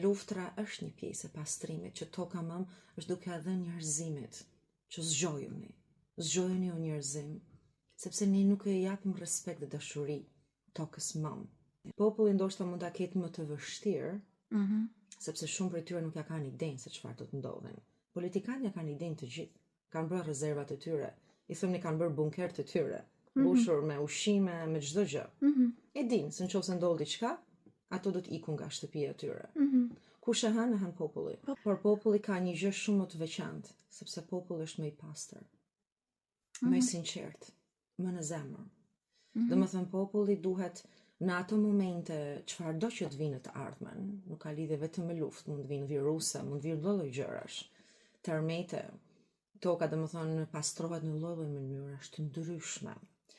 Luftra është një pjesë e pastrimit që toka mëmë është duke ia dhënë njerëzimit, që zgjojuni, zgjojuni o njerëzim, sepse ne nuk e japim respekt dhe dashuri tokës mëmë. Populli ndoshta mund ta ketë më të vështirë, Mm -hmm. sepse shumë prej tyre nuk ja kanë idenë se çfarë do të ndodhin. Politikanët ja kanë idenë të gjithë, kanë bërë rezervat e tyre, i thëmni kanë bërë bunker të tyre, Mhm. mbushur me ushqime, me çdo gjë. Mm -hmm. E dinë se nëse ndodh diçka, ato do të ikun nga shtëpia e tyre. Mm -hmm. Kush e hën, e hën populli. Po. Por populli ka një gjë shumë më të veçantë, sepse populli është më i pastër, Mm më -hmm. i sinqert, më në zemër. Mm -hmm. Do më thënë, populli duhet në ato momente çfarë do që të vinë në të ardhmen, nuk ka lidhje vetëm me luftë, mund të vinë viruse, mund të vinë lloj-lloj gjërash, tërmete, toka do më thënë pastrohet në lloj-lloj mënyrash të ndryshme,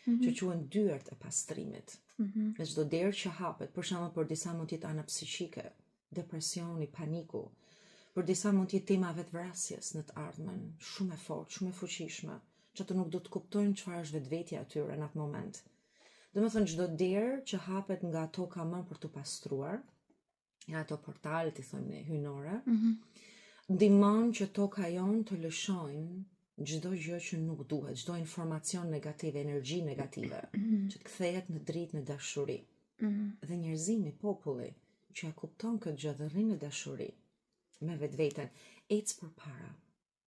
Mm -hmm. që quhen dyert e pastrimit. Mm -hmm. Në çdo derë që hapet, për shembull për disa mund të jetë ana psiqike, depresioni, paniku. Për disa mund të jetë tema e vetvrasjes në të ardhmen, shumë e fortë, shumë e fuqishme, që ato nuk do të kuptojnë çfarë është vetvetja e tyre në atë moment. Do të thënë çdo derë që hapet nga toka më për të pastruar, janë ato portalet i thonë ne hynore, Mm -hmm. ndihmon që toka jonë të lëshojnë çdo gjë që nuk duhet, çdo informacion negativ, energji negative, Mm që të kthehet në dritë, në dashuri. -hmm. Dhe njerëzimi, populli, që e kupton këtë gjë dhe rrin në dashuri me vetveten, ec përpara.